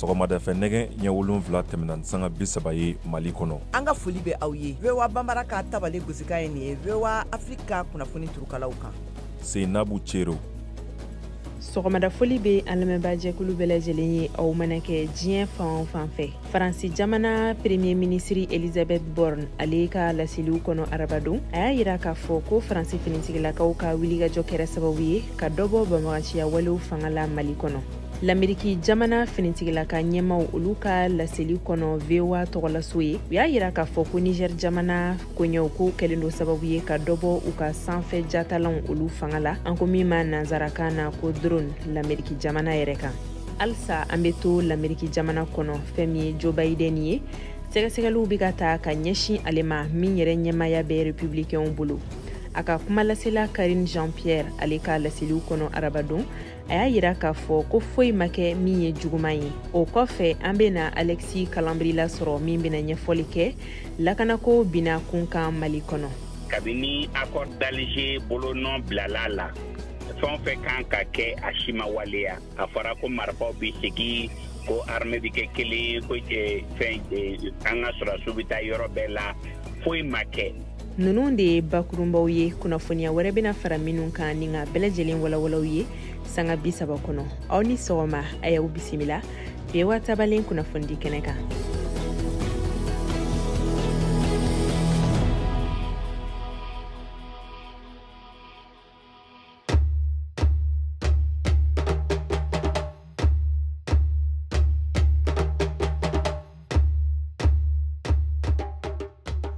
Sɔgɔmada fɛ nɛgɛ ɲɛ 7 tɛmɛna ni sanga 30 ye Mali kɔnɔ. An ka foli bɛ aw ye VOA Banbara ka tabale gosikan ye nin ye VOA Afrique ka kunnafoni turukalaw kan. Seinabu Cero. Sɔgɔmada foli bɛ an lamɛnbaajɛkulu bɛɛ lajɛlen ye aw mana kɛ diɲɛ fan o fan fɛ. Faransi jamana premier ministre Elisabeth Borne ale ka laseliw kɔnɔ arabadon, a y'a yira k'a fɔ ko Faransi finitigilakaw ka wulikajɔ kɛra sababu ye ka dɔ bɔ banbaganciya walew fanga la Mali kɔnɔ. Lameriki jamana finitigilaka ɲɛmaw olu ka laseli kɔnɔ VOA tɔgɔlaso ye, u y'a yira k'a fɔ ko Niger jamana koɲɛw ko kɛlen don sababu ye ka dɔ bɔ u ka sanfɛ jatalanw olu fanga la, an ko min ma nansarakan na ko drone Lameriki jamana yɛrɛ kan. Halisa an bɛ to Lameriki jamana kɔnɔ, fɛn min ye Joe Biden ye, sɛgɛsɛgɛliw bɛ ka ta ka ɲɛsin ale ma min yɛrɛ ɲɛmaaya bɛ republicainw bolo. A ka kumalasela Karine Jean-Pierre ale ka laseliw kɔnɔ arabadon, a y'a yira k'a fɔ ko foyi ma kɛ min ye juguman ye. O kɔfɛ an bɛna Alexis Kalambry lasɔrɔ min bɛna ɲɛfɔli kɛ lakanako bina kun kan Mali kɔnɔ. Kabini accord d'Alger bolonɔ bilala la, fɛn o fɛn kan ka kɛ a si ma waleya. A fɔra ko marifaw bɛ segin, ko armée bɛ kɛ kelen, ko fɛn an ka sɔrɔdasiw bɛ taa yɔrɔ bɛɛ la, foyi ma kɛ. Ninnu de ye bakurunbaw ye, kunnafoniya wɛrɛ bɛna fara minnu kan ni ka bɛɛ lajɛlen walawalaw ye sanga 30 kɔnɔ. Aw ni sɔgɔma, a y'aw bisimila VOA tabalen kunnafonidi kɛnɛ kan.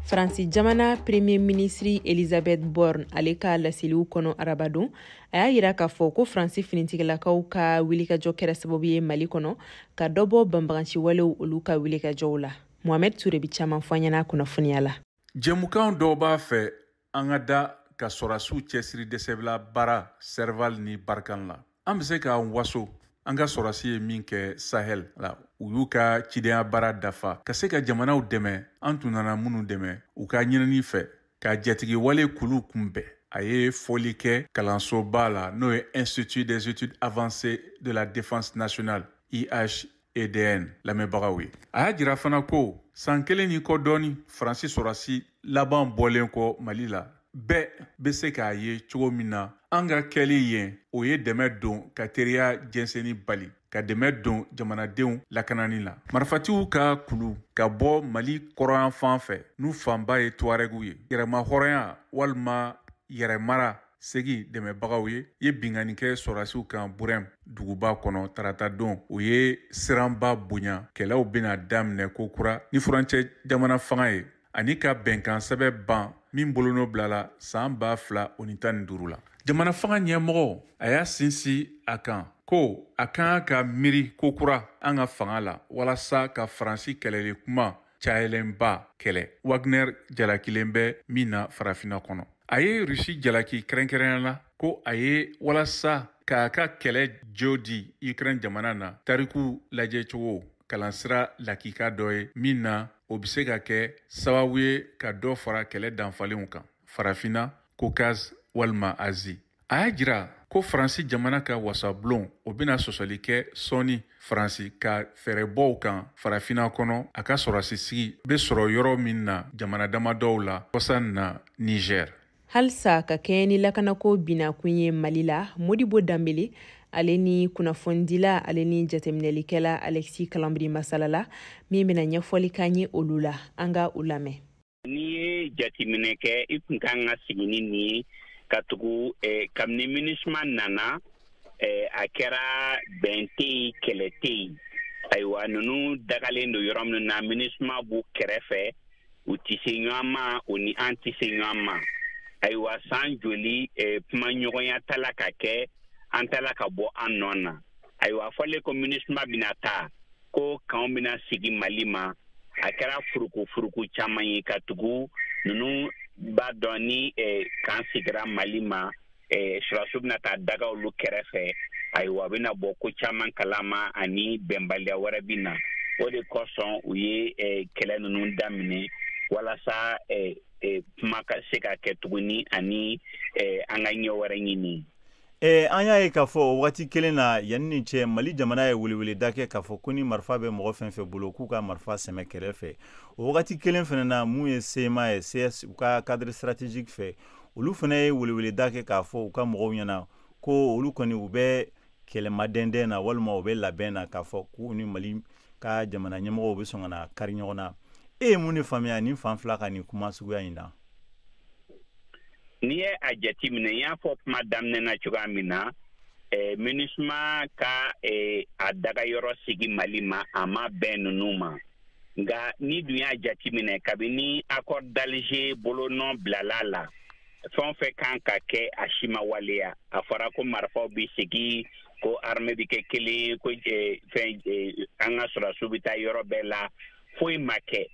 Faransi jamana premier ministre Elisabeth Borne ale ka laseliw kɔnɔ arabadon, a y'a yira k'a fɔ ko Faransi finitigilakaw ka wulikajɔ kɛra sababu ye Mali kɔnɔ ka dɔ bɔ banbaganci walew olu ka wulikajɔw la. Mohamed Toure bi caman fɔ an ɲɛna kunnafoniya la. Jɛmukan dɔw b'a fɛ an ka da ka sɔrɔdasiw cɛsiri dɛsɛbila baara Serval ni Barkhane la. An bɛ se k'an waso an ka sɔrɔdasi ye min kɛ Sahel la, u y'u ka cidenya baara dafa ka se ka jamanaw dɛmɛ, an tun nana minnu dɛmɛ u ka ɲinini fɛ ka jatigiwale kulu kunbɛn. A ye fɔli kɛ kalansoba la, n'o ye Institut des études avancées de la défense nationale IHEDN lamɛnbagaw ye. A y'a jira fana ko san kelen ni kɔ dɔɔni Faransi sɔrɔdasi laban bɔlen kɔ Mali la, bɛɛ bɛ se k'a ye cogo min na an ka kɛli yen, o ye dɛmɛ don ka teriya jɛnsɛnni bali, ka dɛmɛ don jamanadenw lakanani la. Marifatigiw ka kulu ka bɔ Mali kɔrɔnyanfan fɛ, n'u fanba ye Tuarɛgiw ye, yɛrɛmahɔrɔnya walima yɛrɛmara segi dɛmɛbagaw ye, ye binkanni kɛ sɔrɔdasiw kan Burɛm duguba kɔnɔ tarata don. O ye siranba bonya, kɛlɛw bɛna daminɛ ko kura ni furancɛ jamana fanga ye, ani ka bɛnkan sɛbɛn ban min bolonɔ bilala san 2015 la. Jamana fanga ɲɛmɔgɔ a y'a sinsin a kan ko a kan ka miiri ko kura an ka fanga la walasa ka Faransi kɛlɛli kuma cayalenba kɛlɛ Wagner jalakilen bɛ min na farafinna kɔnɔ. A ye Rusi jalaki kɛrɛnkɛrɛnnenya la ko a ye walasa k'a ka kɛlɛ jo di Ukraine jamana na tariku lajɛcogo kalansira lakika dɔ ye min na o bɛ se ka kɛ sababu ye ka dɔ fara kɛlɛ danfalenw kan farafinna, Caucase walima Asie. A y'a jira ko Faransi jamana ka wasabulon o bɛna sɔsɔli kɛ sɔɔni Faransi ka fɛɛrɛbɔw kan farafinna kɔnɔ, a ka sɔrɔdasi sigi bɛ sɔrɔ yɔrɔ min na jamana damadɔw la kɔsa na Niger. Halisa ka kɛɲɛ ni lakanako binakun ye Mali la, Modibo Danbele ale ni kunnafonidila ale ni jateminɛlikɛla Alexis Kalambry masalala min bɛna ɲɛfɔli k'an ye olu la, an ka u lamɛn. N'i ye jateminɛ kɛ, i kun kan ka sigi ni nin ye ka tugu kabini MINUSMA nana, a kɛra bɛn tɛ yen, kɛlɛ tɛ yen. Ayiwa, ninnu dagalen don yɔrɔ minnu na, MINUSMA b'u kɛrɛfɛ, u tɛ se ɲɔgɔn ma, u ni an tɛ se ɲɔgɔn ma. Ayiwa, san joli kuma ɲɔgɔnya ta la ka kɛ, an ta la ka bɔ an nɔ na. Ayiwa, a fɔlen ko MINUSMA bɛna taa, ko kanw bɛna sigi Mali ma, a kɛra furuku furuku caman ye ka tugu ninnu b'a dɔn ni kan sigira Mali ma, sɔrɔdasiw bɛna taa daga olu kɛrɛfɛ. Ayiwa, a bɛna bɔ ko caman kalama ani bɛnbaliya wɛrɛ bɛ na. O de kosɔn u ye kɛlɛ ninnu daminɛ walasa kuma ka se ka kɛ tuguni ani an ka ɲɛ wɛrɛ ɲini. An y'a ye k'a fɔ o waati kelen na, yanni ni cɛ, Mali jamana ye weleweleda kɛ k'a fɔ ko ni marifa bɛ mɔgɔ fɛn fɛn bolo, k'u ka marifa sɛmɛ kɛrɛfɛ. O wagati kelen fana na, mun ye CMA ye, CS, u ka cadre stratégique fɛ, olu fana ye weleweleda kɛ k'a fɔ u ka mɔgɔw ɲɛna ko olu kɔni, u bɛ kɛlɛmadɛndɛn na walima u bɛ labɛn na k'a fɔ k'u ni Mali ka jamana ɲɛmɔgɔw bɛ sɔn ka na kari ɲɔgɔn na. E ye mun de faamuya nin fan fila ka nin kuma suguya in na? N'i ye a jateminɛ, n y'a fɔ kuma daminɛ na cogoya min na, MINUSMA ka a dagayɔrɔ sigi Mali ma, a ma bɛn ninnu ma. Nka ni dun y'a jateminɛ, kabini accord d'Alger bolonɔ bilala la, fɛn o fɛn kan ka kɛ, a si ma waleya. A fɔra ko marifaw bɛ segi, ko armée bɛ kɛ kelen, ko fɛn an ka sɔrɔdasiw bɛ taa yɔrɔ bɛɛ la, foyi ma kɛ.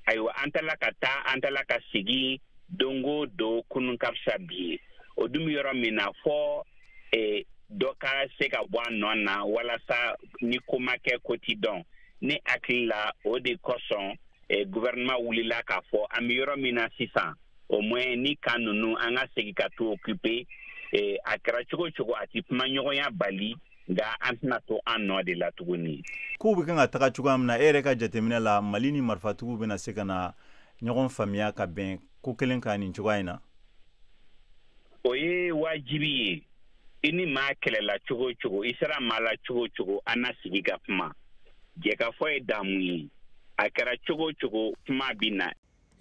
Ayiwa, an taala ka taa, an taala ka sigi, don o don kunun ka fisa bi ye. O dun bɛ yɔrɔ min na, fɔ dɔ ka se ka bɔ a nɔ na walasa ni ko ma kɛ, ko ti dɔn. Ne hakili la, o de kosɔn gouvernement wulila k'a fɔ an bɛ yɔrɔ min na sisan, au moins ni kan ninnu, an ka segin ka to occuper. A kɛra cogo o cogo, a ti kuma ɲɔgɔnya bali, nka an tɛna to an nɔ de la tuguni. Kow bɛ kan ka taga cogoya min na, e yɛrɛ ka jateminɛ la, Mali ni marifatigiw bɛna se ka na ɲɔgɔn faamuya ka bɛn ko kelen kan nin cogoya in na? O ye wajibi ye. I ni maa kɛlɛla cogo o cogo, i sera maa la cogo o cogo, an na sigi ka kuma. Jɛkafɔ ye damu ye. A kɛra cogo o cogo, kuma bɛ na.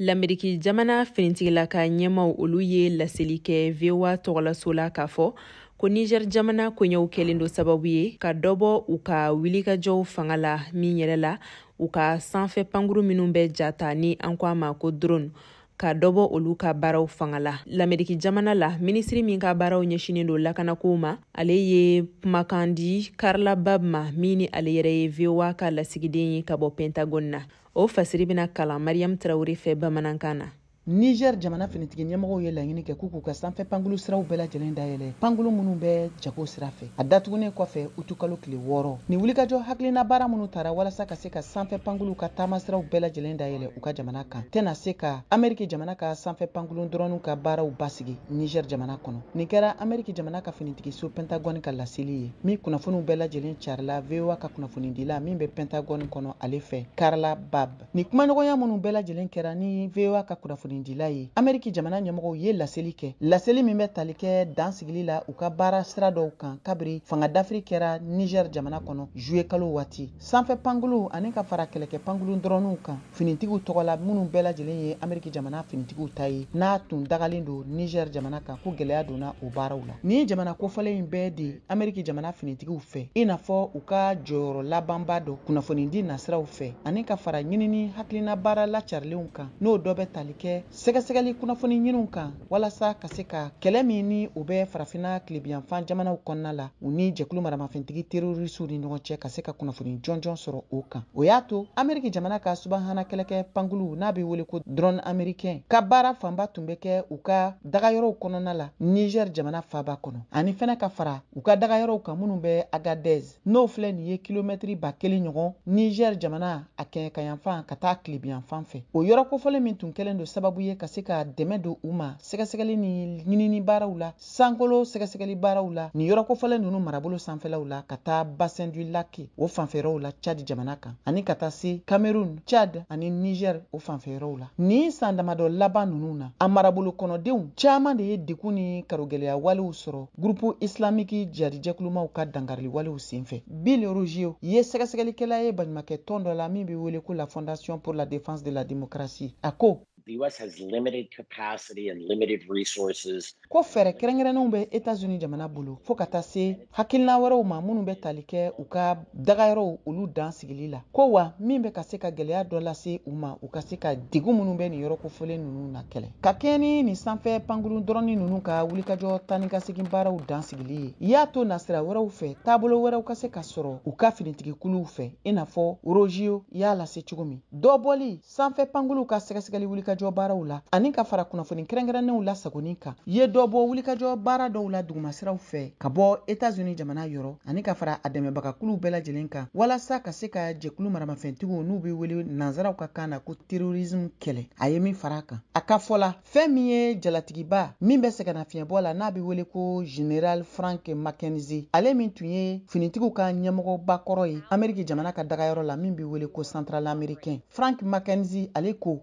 Lameriki jamana finitigilaka ɲɛmaw, olu ye laseli kɛ VOA tɔgɔlaso la k'a fɔ ko Niger jamana koɲɛw kɛlen don sababu ye ka dɔ bɔ u ka wulikajɔw fanga la, min yɛrɛ la, u ka sanfɛ pankuru minnu bɛ jata ni an ko a ma ko drone, ka dɔ bɔ olu ka baaraw fanga la. Lameriki jamana la, minisiri min ka baaraw ɲɛsinin don lakanakow ma, ale ye kumakan di Carla Babb ma, min ni ale yɛrɛ ye VOA ka lasigiden ye ka bɔ Pentagone na. O fasiri bɛna kalan Mariam Tarawele fɛ bamanankan na. Niger jamana finitigi ɲɛmɔgɔw ye laɲini kɛ k'u k'u ka sanfɛ pankulu siraw bɛɛ lajɛlen dayɛlɛ, pankulu minnu bɛ jago sira fɛ, a datugunen kɔfɛ utukalo tile 6. Nin wulikajɔ hakilina baara minnu tara walasa ka se ka sanfɛ pankulu ka taama siraw bɛɛ lajɛlen dayɛlɛ u ka jamana kan, tɛna se ka Ameriki jamana ka sanfɛ pankulu dɔrɔnw ka baaraw basigi Niger jamana kɔnɔ. Nin kɛra Ameriki jamana ka finitigiso Pentagone ka laseli ye, min kunnafoniw bɛɛ lajɛlen carila VOA ka kunnafonidila min bɛ Pentagone kɔnɔ, ale fɛ, Carla Babb. Nin kumaɲɔgɔnya minnu bɛɛ lajɛlen kɛra ni VOA ka kunnafonidila ye, Ameriki jamana ɲɛmɔgɔw ye laseli kɛ, laseli min bɛ tali kɛ dan sigili la u ka baara sira dɔw kan kabiri fanga dafiri kɛra Niger jamana kɔnɔ juillet kalo waati. Sanfɛ pankulu ani ka fara kɛlɛkɛ pankulu dɔrɔnw kan finitigiw tɔgɔ la, minnu bɛɛ lajɛlen ye Ameriki jamana finitigiw ta ye, n'a tun dagalen don Niger jamana kan, ko gɛlɛya donna o baaraw la. Nin jamana kofɔlen in bɛɛ de Ameriki jamana finitigiw fɛ, i n'a fɔ u ka jɔyɔrɔ labanba dɔ kunnafonidi nasiraw fɛ ani ka fara ɲinini hakilina baara lacarilenw kan, n'o dɔ bɛ tali kɛ sɛgɛsɛgɛli kunnafoni ɲiniw kan walasa ka se ka kɛlɛ min ni o bɛ Farafinna tilebiyanfan jamanaw kɔnɔna la, u ni jɛkulu maramafɛntigi terorisiw ni ɲɔgɔn cɛ, ka se ka kunnafoni jɔnjɔn sɔrɔ o kan. O y'a to Ameriki jamana ka subahana kɛlɛkɛ pankulu n'a bɛ wele ko drone américain ka baara fanba tun bɛ kɛ u ka dagayɔrɔw kɔnɔna la Niger jamana faaba kɔnɔ, ani fɛnɛ ka fara u ka dagayɔrɔw kan minnu bɛ Agadez, n'o filɛ nin ye kilomɛtiri 1000 ɲɔgɔn Niger jamana a kɛɲɛkayanfan ka taa tilebiyanfan fɛ. O yɔrɔ kofɔlen min tun kɛlen don sababu ye ka se ka dɛmɛ don u ma sɛgɛsɛgɛli ni ɲinini baaraw la, sankolo sɛgɛsɛgɛli baaraw la, nin yɔrɔ kofɔlen ninnu marabolo sanfɛlaw la, ka taa bassin du lac o fanfɛyɔrɔw la Tchad jamana kan, ani ka taa se Cameroun, Tchad ani Niger o fanfɛyɔrɔw la. Nin san damadɔ laban ninnu na, a marabolo kɔnɔdenw caman de ye degun ni karogɛlɛya walew sɔrɔ groupe islamique jihadijɛkulumaw ka dankarili walew senfɛ. Bill Roggio ye sɛgɛsɛgɛlikɛla ye baɲumakɛ tɔn dɔ la min bɛ wele ko la Fondation pour la défense de la démocratie. A ko The U.S. has limited capacity and limited resources. Ko fɛɛrɛ kɛrɛnkɛrɛnnenw bɛ Etats-Unis jamana bolo fo ka taa se hakilina wɛrɛw ma minnu bɛ tali kɛ u ka dagayɔrɔw olu dan sigili la, ko wa min bɛ ka se ka gɛlɛya dɔ lase u ma, u ka se ka degun minnu bɛ nin yɔrɔ kofɔlen ninnu na kɛlɛ. Ka kɛɲɛ ni nin sanfɛ pankurun dɔrɔnin ninnu ka wulikajɔ taa ni ka segin baaraw dan sigili ye, i y'a to nasira wɛrɛw fɛ, taabolo wɛrɛw ka se ka sɔrɔ u ka finitigikuluw fɛ, i n'a fɔ Roggio y'a lase cogo min, dɔ bɔli sanfɛ pankuluw ka sɛgɛsɛgɛli wulikajɔ wulikajɔ baaraw la ani ka fara kunnafoni kɛrɛnkɛrɛnnenw lasagoni kan, ye dɔ bɔ wulikajɔ baara dɔw la dugumasiraw fɛ ka bɔ Etats-Unis jamana yɔrɔ ani ka fara a dɛmɛbagakuluw bɛɛ lajɛlen kan walasa ka se ka jɛkulu maramafɛntigiw n'u bɛ wele nansaraw ka kan na ko terrorisme kɛlɛ. A ye min fara a kan, a ka fɔ la, fɛn min ye jalatigiba min bɛ sɛgɛnnafiɲɛbɔ la n'a bɛ wele ko Général Frank McKenzie, ale min tun ye finitigiw ka ɲɛmɔgɔba kɔrɔ ye Ameriki jamana ka dagayɔrɔ la min bɛ wele ko Central Américain. Frank McKenzie ale ko: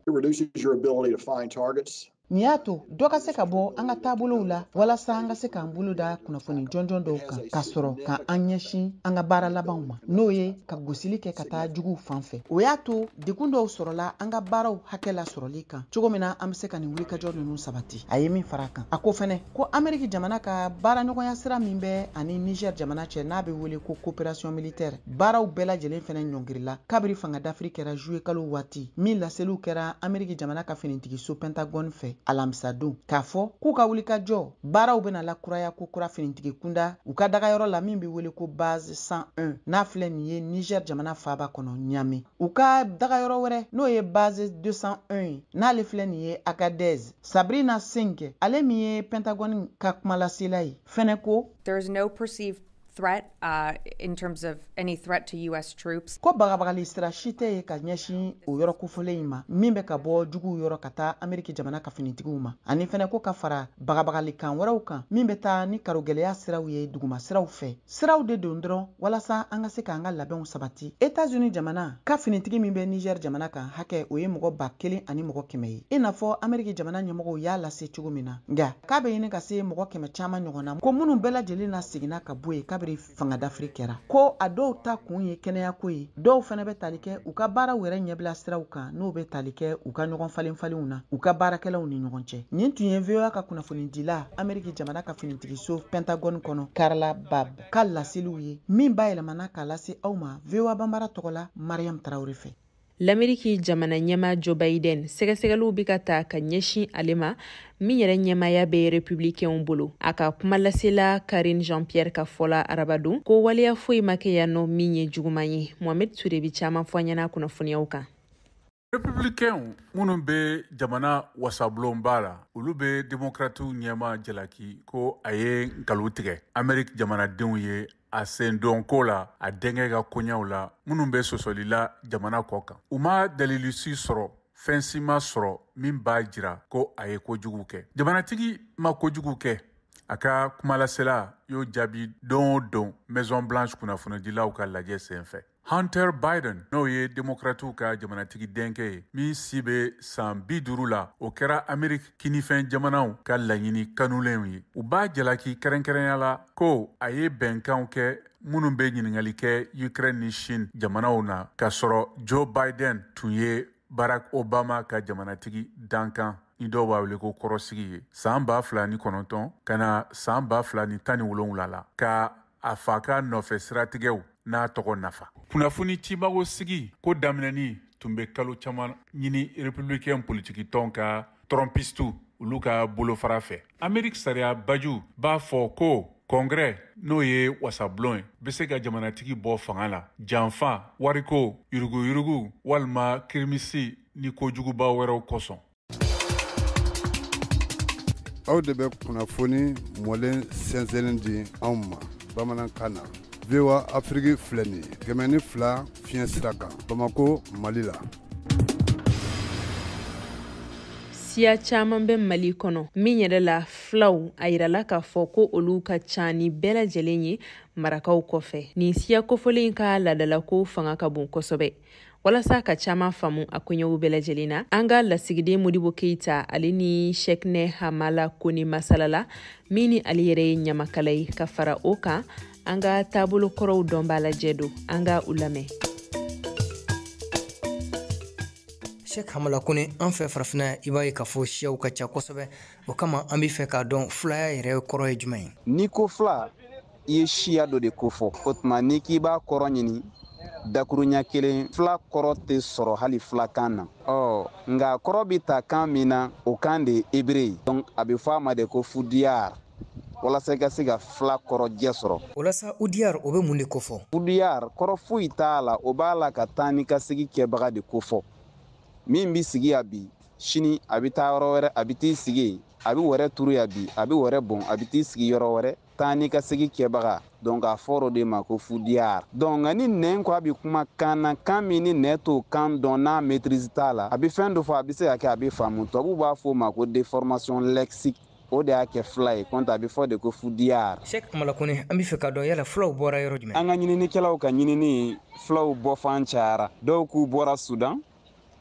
Nin y'a to dɔ ka se ka bɔ an ka taabolow la walasa an ka se k'an bolo da kunnafoni jɔnjɔn dɔw kan ka sɔrɔ ka an ɲɛsin an ka baara labanw ma, n'o ye ka gosili kɛ ka taa juguw fan fɛ. O y'a to degun dɔw sɔrɔla an ka baaraw hakɛ lasɔrɔli kan cogo min na an bɛ se ka nin wulikajɔ ninnu sabati. A ye min fara a kan, a ko fɛnɛ ko Ameriki jamana ka baaraɲɔgɔnya sira min bɛ ani Niger jamana cɛ n'a bɛ wele ko coopération militaire, baaraw bɛɛ lajɛlen fɛnɛ ɲɔngirila kabiri fanga dafiri kɛra juillet kalo waati min laseliw kɛra Ameriki jamana ka finitigiso Pentagone fɛ alamisadon, k'a fɔ k'u ka wulikajɔ baaraw bɛna lakuraya ko kura finitigi kunda u ka dagayɔrɔ la min bɛ wele ko base 101 n'a filɛ nin ye Niger jamana faaba kɔnɔ Niamey. U ka dagayɔrɔ wɛrɛ n'o ye base 201 ye n'ale filɛ nin ye Agadez. Sabrina Singh, ale min ye Pentagone ka kumalasela ye fɛnɛ ko: There is no perceived threat in terms of any threat to U.S. troops. Ko bagabagali sira si tɛ ye ka ɲɛsin o yɔrɔ kofɔlen in ma min bɛ ka bɔ juguw yɔrɔ ka taa Ameriki jamana ka finitigiw ma, ani fɛnɛ ko ka fara bagabagali kan wɛrɛw kan min bɛ taa ni karogɛlɛya siraw ye duguma siraw fɛ. Siraw de don dɔrɔn walasa an ka se k'an ka labɛnw sabati. Etats-Unis jamana ka finitigi min bɛ Niger jamana kan hakɛ, o ye mɔgɔ 1100 ye, i n'a fɔ Ameriki jamana ɲɛmɔgɔw y'a lase cogo min na, nka k'a bɛ ɲini ka se mɔgɔ 100 caman ɲɔgɔn na, ko minnu bɛɛ lajɛlen na seginna ka bɔ yen kabiri fanga dafiri kɛra. Ko a dɔw ta kun ye kɛnɛyako ye, dɔw fana bɛ tali kɛ u ka baaraw yɛrɛ ɲɛbila siraw kan n'o bɛ tali kɛ u ka ɲɔgɔn falen falenw na u ka baarakɛlaw ni ɲɔgɔn cɛ. Nin tun ye VOA ka kunnafonidila Ameriki jamana ka finitigiso Pentagone kɔnɔ Carla Babb ka laseliw ye min bayɛlɛmana k'a lase aw ma VOA Banbara tɔgɔ la Mariam Tarawele fɛ. Lameriki jamana ɲɛma Joe Biden, sɛgɛsɛgɛliw bɛ ka ta ka ɲɛsin ale ma min yɛrɛ ɲɛmaya bɛ republikɛnw bolo. A ka kumalasela Karine Jean-Pierre ka fɔla arabadon ko waleya foyi ma kɛ yan nɔ min ye juguman ye. Mohamed Ture bi caman fɔ an ɲɛna kunnafoniyaw kan. Republikɛnw minnu bɛ jamana wasabulonba la, olu bɛ demokratiw ɲɛma jalaki ko a ye nkalon tigɛ Ameriki jamanadenw ye a sen don ko la a denkɛ ka koɲɛw la minnu bɛ sɔsɔli la jamana kɔ kan. U ma dalili si sɔrɔ, fɛn si ma sɔrɔ min b'a jira ko a ye kojugu kɛ. Jamanatigi ma kojugu kɛ, a ka kumalasela y'o jaabi don o don Maison Blanche kunnafonidilaw ka lajɛ senfɛ. Hunter Biden, n'o ye demokratiw ka jamanatigi denkɛ ye min si bɛ san 50 la, o kɛra Ameriki kinifɛn jamanaw ka laɲini kanulenw ye. U b'a jalaki kɛrɛnkɛrɛnya la ko a ye bɛnkanw kɛ minnu bɛ ɲininkali kɛ Ukraine ni Chine jamanaw na, k'a sɔrɔ Joe Biden tun ye Barack Obama ka jamanatigi dankan ni dɔw b'a wele ko kɔrɔsigi ye san 2009 ka na san 2017 la, ka a fa ka nɔfɛ siratigɛw n'a tɔgɔ nafa. Kunnafoni cibago sigi ko daminɛni tun bɛ kalo caman ɲini republicain politikitɔn ka trumpistu olu ka bolofara fɛ. Ameriki sariya baju b'a fɔ ko Congrès, n'o ye wasabulon ye, bɛ se ka jamanatigi bɔ fanga la janfa, wariko, yuruguyurugu walima kirimisi ni kojuguba wɛrɛw kosɔn. Aw de bɛ kunnafoni mɔlen sɛnsɛnnen di anw ma bamanankan na. VOA Afrique filɛ nin ye 102 fiɲɛ sira kan Bamako, Mali la. Siya caman bɛ Mali kɔnɔ min yɛrɛ la filaw, a yirala k'a fɔ ko olu ka ca ni bɛɛ lajɛlen ye marakaw kɔfɛ. Nin siya kofɔlen ka laadalako fanga ka bon kosɛbɛ. Walasa ka caman faamu a koɲɛw bɛɛ lajɛlen na, an ka lasigiden Modibo Keyita, ale ni Sɛkinɛ Hamala Kone masalala min ni ale yɛrɛ ye ɲamakala ye, ka fara o kan an ka taabolo kɔrɔw dɔnbaa lajɛ don. An ka u lamɛn. Sheikh Hamala Kone, an fɛ farafinna, i b'a ye k'a fɔ siyaw ka ca kosɛbɛ. O kama an bɛ fɛ k'a dɔn, filaya yɛrɛ kɔrɔ ye jumɛn ye? N'i ko fila, i ye siya dɔ de ko fɔ. O tuma n'i k'i b'a kɔrɔ ɲini dakuruɲa kelen, fila kɔrɔ tɛ sɔrɔ hali filakan na. Ɔ nka kɔrɔ bɛ ta kan min na, o kan de ye hébreu ye. Donc a bɛ fɔ a ma de ko fudiyar, walasa i ka se ka fila kɔrɔ jɛ sɔrɔ. O la sa, udiyar, o bɛ mun de kofɔ? Udiyar kɔrɔ foyi t'a la, o b'a la ka taa ni ka segi kɛbaga de kofɔ. Min bɛ sigi yan bi, Sini a bɛ taa yɔrɔ wɛrɛ, a bɛ t'i sigi yen, a bɛ wɛrɛ turu yan bi, a bɛ wɛrɛ bɔn, a bɛ t'i sigi yɔrɔ wɛrɛ. Taa n'i ka segin kɛbaga. Donc a fɔr'o de ma ko fudiyar. Donc nka ni nɛn ko a bɛ kuma kan na, kan min ni nɛn t'o kan dɔn, n'a maîtrise t'a la, a bɛ fɛn dɔ fɔ, a bɛ se ka kɛ a bɛ faamu. Tubabuw b'a fɔ o ma ko déformation lexique. O de y'a kɛ fila ye, kɔntɛ a bɛ fɔ de ko fudiyar. Sɛki Hamala Kone, an bɛ fɛ k'a dɔn yala fulaw bɔra yɔrɔ jumɛn? An ka ɲininikɛlaw ka ɲinini, fulaw bɔfan cayara. Dɔw k'u bɔra Sudan,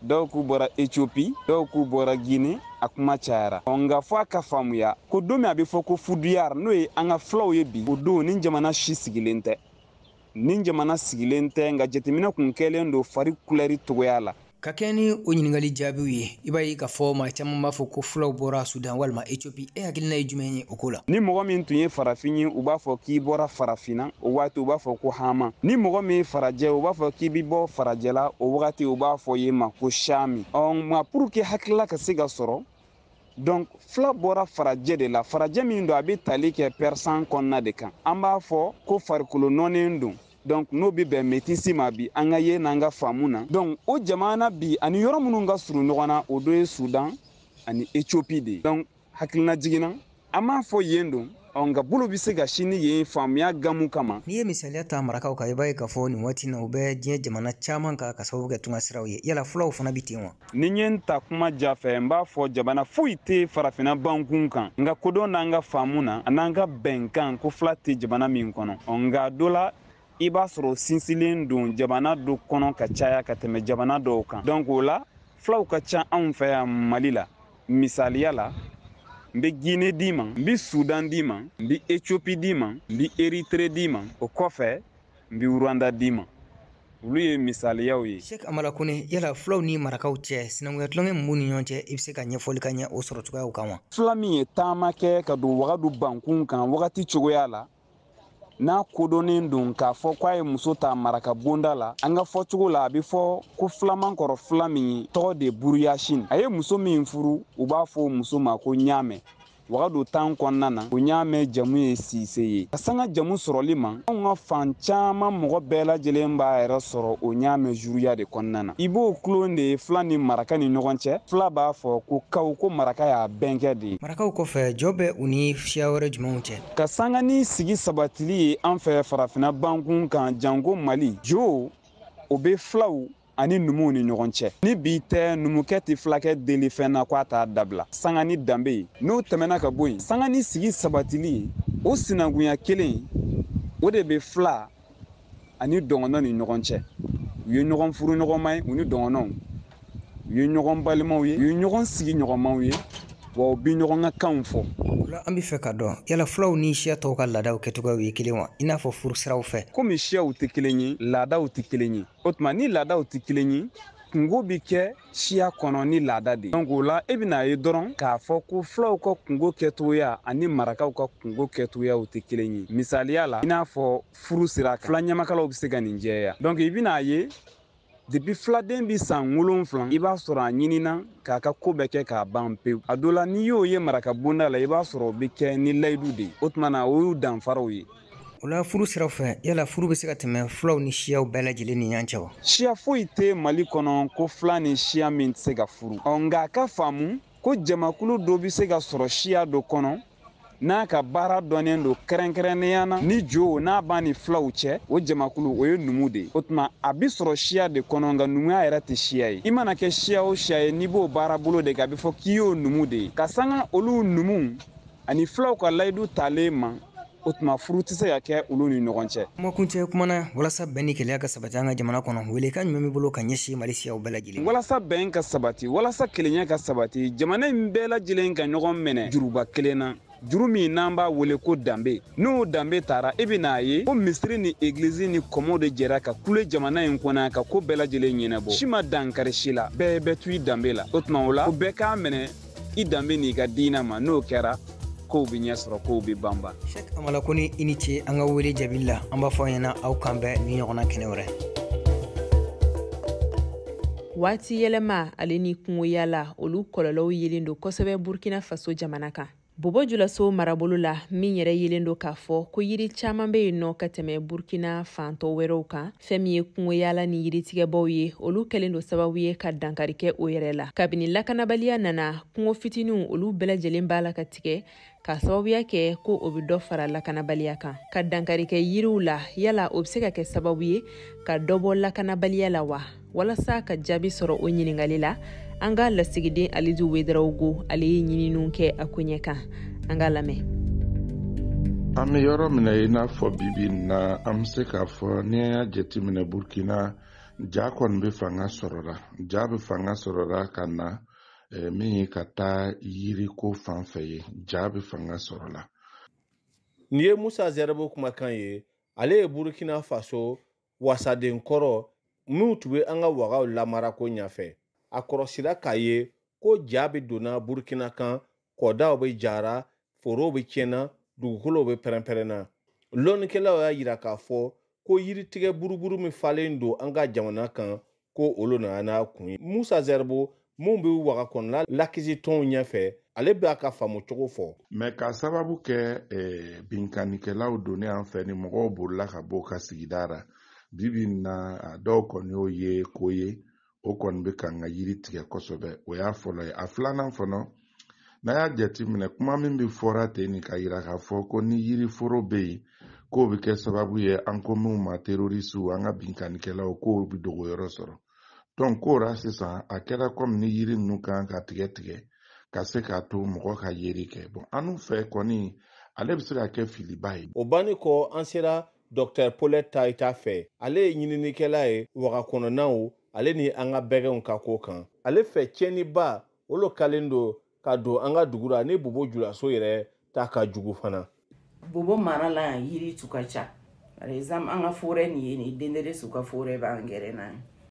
dɔw k'u bɔra Ethiopie, dɔw k'u bɔra Guinée, a kuma cayara. Nka fo a ka faamuya ko don min a bɛ fɔ ko fudiyar, n'o ye an ka fulaw ye bi, o don ni jamana si sigilen tɛ. Ni jamana sigilen tɛ, nka jateminɛ kun kɛlen don fari kulɛri togoya la. Ka kɛ ni o ɲininkali jaabiw ye, i b'a ye k'a fɔ maa caman b'a fɔ ko fulaw bɔra Sudan walima Ethiopie. E hakilina ye jumɛn ye o ko la? Ni mɔgɔ min tun ye farafin ye, u b'a fɔ k'i bɔra farafinna, o waati u b'a fɔ ko hama. Ni mɔgɔ min ye farajɛ, u b'a fɔ k'i bɛ bɔ farajɛ la, o wagati u b'a fɔ ye ma ko shami. Nka pour que hakilila ka se ka sɔrɔ, donc fula bɔra farajɛ de la. Farajɛ min don, a bɛ tali kɛ persan kɔnɔna de kan. An b'a fɔ ko farikolo nɔnnen don. Donc n'o bɛ bɛn métisse ma bi, an ka ye n'an ka faamu na. Donc o jamana bi ani yɔrɔ minnu ka surun ɲɔgɔn na, o dɔ ye Sudan ani Ethiopie de ye. Donc hakilina jiginna, an b'a fɔ yen don, nka bolo bɛ se ka sini yen faamuya gamu kama. N'i ye misaliya ta marakaw kan, i b'a ye k'a fɔ nin waati na u bɛ diɲɛ jamana caman kan ka sababu kɛ tunga siraw ye. Yala fulaw fana bɛ ten wa? Ni n ye n ta kuma jafɛ, n b'a fɔ jamana foyi tɛ farafinna bankun kan, nka kodɔn n'an ka faamu na an'an ka bɛnkan ko fula tɛ jamana min kɔnɔ. Nka dɔ la, i b'a sɔrɔ sinsinlen don jamana dɔ kɔnɔ ka caya ka tɛmɛ jamana dɔw kan. Donc o la fulaw ka ca anw fɛ yan Mali la. Misaliya la, n bɛ Guinée d'i ma, n bɛ Sudan d'i ma, n bɛ Ethiopie d'i ma, n bɛ Érythrée d'i ma, o kɔfɛ n bɛ Rwanda d'i ma. Olu ye misaliyaw ye. Sɛki Hamala Kone, yala fulaw ni marakaw cɛ sinankunya tulonkɛ min b'u ni ɲɔgɔn cɛ, i bɛ se ka ɲɛfɔli ka ɲɛ o sɔrɔ cogoyaw kan wa? Fula min ye taama kɛ ka don Wagadu bankun kan wagati cogoya la, n'a kodɔnnen don k'a fɔ k'a ye muso ta maraka bonda la, an ka fɔcogo la a bɛ fɔ ko filaman kɔrɔ fila min tɔgɔ de Buruyasin. A ye muso min furu, u b'a fɔ muso ma ko Ɲaamɛ. Wagadu tan kɔnɔna na, o Ɲaamɛ jamu ye Sise ye. Ka sanga jamu sɔrɔli ma, anw ka fan caman mɔgɔ bɛɛ lajɛlen b'a yɛrɛ sɔrɔ o Ɲaamɛ juruya de kɔnɔna na. I b'o kulon de ye fila ni maraka ni ɲɔgɔn cɛ. Fila b'a fɔ ko kaw, ko maraka y'a bɛnkɛ de ye. Marakaw kɔfɛ, jɔ bɛ u ni siya wɛrɛ jumɛnw cɛ? Ka sanga ni sigi sabatili ye an fɛ farafinna bankun kan, janko Mali, jo o bɛ filaw ani numuw ni ɲɔgɔn cɛ. Ni bi tɛ, numukɛ tɛ fulakɛ deli fɛn na k'a t'a dabila. Sanga ni danbe ye, n'o tɛmɛna ka bɔ yen, sanga ni sigi sabatili, o sinankunya kelen o de bɛ fila ani dɔgɔnɔ ni ɲɔgɔn cɛ. U ye ɲɔgɔn furu ɲɔgɔnma ye, u ni dɔgɔnɔw, u ye ɲɔgɔn balimaw ye, u ye ɲɔgɔn sigi ɲɔgɔnmaw ye, wa u bɛ ɲɔgɔn ka kanw fɔ. An bɛ fɛ ka dɔn yala fulaw ni siya tɔw ka laadaw kɛcogoyaw ye kelen wa, i n'a fɔ furu siraw fɛ? Komi siyaw tɛ kelen ye, laadaw tɛ kelen ye. O tuma ni laadaw tɛ kelen ye, kungo bɛ kɛ siya kɔnɔ ni laada de ye. Donc o la e bɛna ye dɔrɔn k'a fɔ ko fulaw ka kungo kɛcogoya ani marakaw ka kungo kɛcogoyaw tɛ kelen ye. Misaliya la, i n'a fɔ furu sira kan, fula ɲamakalaw bɛ se ka nin jɛya. Donc i bɛna ye depuis filaden bi san 7, i b'a sɔrɔ a ɲinina k'a ka ko bɛɛ kɛ k'a ban pewu. A dɔ la, n'i y'o ye maraka bonda la, i b'a sɔrɔ o bɛ kɛ ni layidu de ye. O tuma na o y'u danfaraw ye. O la furu siraw fɛ, yala furu bɛ se ka tɛmɛ fulaw ni siyaw bɛɛ lajɛlen ni ɲɔgɔn cɛ wa? Siya foyi tɛ Mali kɔnɔ ko fila ni siya min tɛ se ka furu. Nka a ka faamu ko jamakulu dɔ bɛ se ka sɔrɔ siya dɔ kɔnɔ n'a ka baara dɔnnen don kɛrɛnkɛrɛnnenya na, ni jo n'a b'a ni filaw cɛ, o jamakulu o ye numu de ye. O tuma a bɛ sɔrɔ siya de kɔnɔ, nka numuya yɛrɛ tɛ siya ye. I mana kɛ siya o siya ye, n'i b'o baara bolo de kan, a bɛ fɔ k'i y'o numu de ye. Ka sanga olu numuw ani filaw ka layidu talen ma, o tuma furu tɛ se ka kɛ olu ni ɲɔgɔn cɛ. Kumakuncɛ kuma na, walasa bɛn ni kelenya ka sabati an ka jamana kɔnɔ, welekan jumɛn b'i bolo ka ɲɛsin Mali siyaw bɛɛ lajɛlen? Walasa bɛn ka sabati, walasa kelenya ka sabati, jamana in bɛɛ lajɛlen ka ɲɔgɔn minɛ juruba kelen na. Juru min n'an b'a wele ko danbe, n'o danbe taara, i bɛna ye ko misiri ni egilizi ni kɔmɔ de jɛra ka kule jamana in kɔnɔ ka ko bɛɛ lajɛlen ɲɛnabɔ. Si ma dankari si la, bɛɛ bɛ to i danbe la. O tuma o la, o bɛɛ k'a minɛ i danbe n'i ka diinɛ ma. N'o kɛra, kow bɛ ɲɛ sɔrɔ, kow bɛ banban. Sɛki Hamala Kone, i ni ce an ka wele jaabili la. An b'a fɔ aw ɲɛna aw kan bɛn ni ɲɔgɔnna kɛnɛ wɛrɛ. Waati yɛlɛma ale ni kungoyala, olu kɔlɔlɔw yelen don kosɛbɛ Burkina Faso jamana kan. Bobo Julaso marabolo la, min yɛrɛ yelen don k'a fɔ ko yiri caman bɛ yen nɔ ka tɛmɛ Burkina fantɔ wɛrɛw kan, fɛn min ye kungoyaala ni yiritigɛbaw ye, olu kɛlen don sababu ye ka dankari kɛ o yɛrɛ la. Kabini lakanabaliya nana, kungo fitininw olu bɛɛ lajɛlen b'a la ka tigɛ k'a sababuya kɛ ko o bɛ dɔ fara lakanabaliya kan. Ka dankari kɛ yiriw la, yala o bɛ se ka kɛ sababu ye ka dɔ bɔ lakanabaliya la wa? Walasa ka jaabi sɔrɔ o ɲininkali la, an ka lasigiden Alidu Wedarawogo, ale ye ɲininiw kɛ a koɲɛ kan. An k'a lamɛn. An bɛ yɔrɔ min na, i n'a fɔ bibi in na, an bɛ se k'a fɔ, n'i y'a jateminɛ Burkina, ja kɔni bɛ fanga sɔrɔla, ja bɛ fanga sɔrɔla ka na min ye ka taa yiriko fan fɛ ye, ja bɛ fanga sɔrɔla. Nin ye Musa Zɛrɛbo kumakan ye. Ale ye Burkina Faso wasaden kɔrɔ minnu tun bɛ an ka wagaw lamarako ɲɛfɛ. A kɔrɔsira k'a ye ko ja bɛ donna Burkina kan, kɔdaw bɛ jara, forow bɛ tiɲɛna, dugukolow bɛ pɛrɛn-pɛrɛnna. Lɔnnikɛlaw y'a yira k'a fɔ ko yiritigɛ buruburu min falen don an ka jamana kan, ko olu nana n'a kun ye. Musa Zɛrɛbo, mun bɛ waga kɔnɔna lakisi tɔnw ɲɛfɛ, ale b'a ka faamu cogo fɔ. Mɛ k'a sababu kɛ binkannikɛlaw donnen an fɛ ni mɔgɔw bolila ka bɔ u ka sigida la, bibi in na, a dɔw kɔni y'o ye ko ye, o kɔni bɛ k'an ka yiri tigɛ kosɛbɛ. O y'a fɔlɔ ye. A filanan fana, n'a y'a jateminɛ, kuma min bɛ fɔra ten nin ka yira k'a fɔ ko ni yiriforo bɛ yen, k'o bɛ kɛ sababu ye an ko minnu ma terorisiw, an ka binkannikɛlaw, k'o bɛ dogo yɔrɔ sɔrɔ. Donc k'o la sisan, a kɛra komi ni yiri ninnu kan ka tigɛ tigɛ ka se k'a to mɔgɔ ka yeri kɛ. Bon, an fɛ kɔni, ale bɛ se ka kɛ filiba ye. O banni kɔ, an sera Dr Paulette Tayita fɛ. Ale ye ɲininikɛla ye waga kɔnɔnaw ale ni an ka bɛgɛnw ka ko kan. Ale fɛ, tiɲɛniba olu kalen don ka don an ka dugu la, ni Bobo Julaso yɛrɛ ta ka jugu fana. Bobo mara la yan, yiri tu ka ca. Par exemple, an ka forêt nin ye nin, Denderesu ka forêt b'an gɛrɛ na.